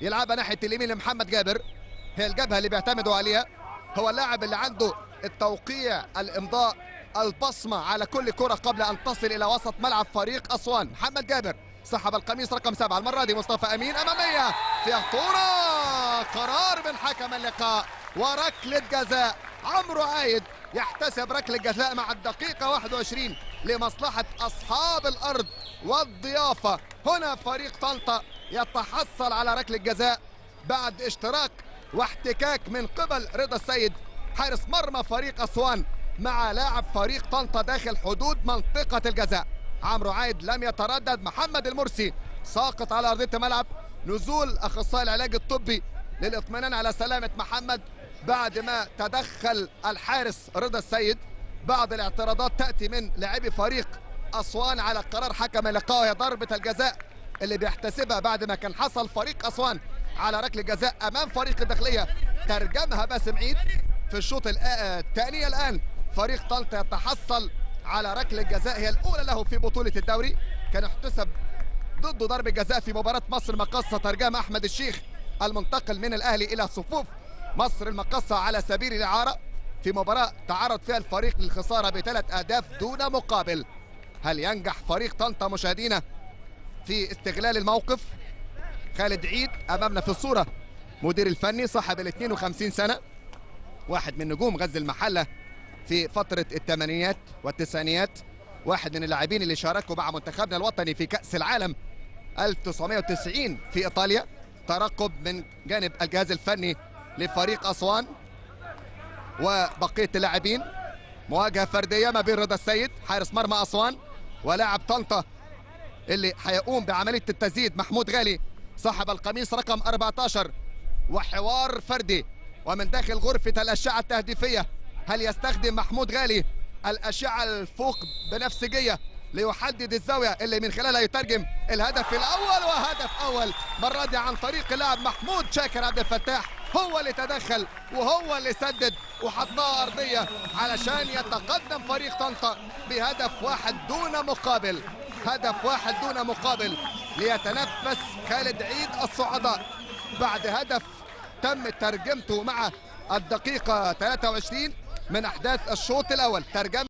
يلعبها ناحية اليمين لمحمد جابر، هي الجبهة اللي بيعتمدوا عليها، هو اللاعب اللي عنده التوقيع، الإمضاء، البصمة على كل كرة قبل أن تصل إلى وسط ملعب فريق أسوان. محمد جابر سحب القميص رقم 7، المرة دي مصطفى أمين أمامية فيها خطورة، قرار من حكم اللقاء وركلة جزاء. عمرو عايد يحتسب ركلة جزاء مع الدقيقة 21 لمصلحة أصحاب الأرض والضيافة. هنا فريق طنطا يتحصل على ركلة جزاء بعد اشتراك واحتكاك من قبل رضا السيد حارس مرمى فريق أسوان مع لاعب فريق طنطا داخل حدود منطقة الجزاء. عمرو عايد لم يتردد، محمد المرسي ساقط على أرضية الملعب. نزول أخصائي العلاج الطبي للاطمئنان على سلامة محمد بعد ما تدخل الحارس رضا السيد. بعض الاعتراضات تأتي من لاعبي فريق أسوان على قرار حكم اللقاء، هي ضربة الجزاء اللي بيحتسبها بعد ما كان حصل فريق أسوان على ركلة جزاء أمام فريق الداخلية، ترجمها باسم عيد في الشوط الثاني. الآن فريق طنطا يتحصل على ركلة جزاء هي الأولى له في بطولة الدوري، كان احتسب ضده ضربة جزاء في مباراة مصر المقاصة، ترجمها أحمد الشيخ المنتقل من الأهلي إلى صفوف مصر المقاصة على سبيل الإعارة في مباراة تعرض فيها الفريق للخسارة ب3 أهداف دون مقابل. هل ينجح فريق طنطا مشاهدينا في استغلال الموقف؟ خالد عيد أمامنا في الصورة، مدير الفني صاحب ال 52 سنة، واحد من نجوم غزل المحلة في فترة الثمانينات والتسعينيات، واحد من اللاعبين اللي شاركوا مع منتخبنا الوطني في كأس العالم 1990 في إيطاليا. ترقب من جانب الجهاز الفني لفريق أسوان وبقية اللاعبين. مواجهة فردية ما بين رضا السيد حارس مرمى أسوان ولاعب طنطا اللي هيقوم بعملية التسديد محمود غالي صاحب القميص رقم 14، وحوار فردي ومن داخل غرفة الأشعة التهديفية. هل يستخدم محمود غالي الأشعة الفوق بنفسجية ليحدد الزاوية اللي من خلالها يترجم الهدف الأول؟ وهدف أول مرة دي عن طريق اللاعب محمود شاكر عبد الفتاح، هو اللي تدخل وهو اللي سدد وحطها أرضية علشان يتقدم فريق طنطا بهدف واحد دون مقابل. هدف واحد دون مقابل ليتنفس خالد عيد الصعداء بعد هدف تم ترجمته مع الدقيقة 23 من أحداث الشوط الأول. ترجمة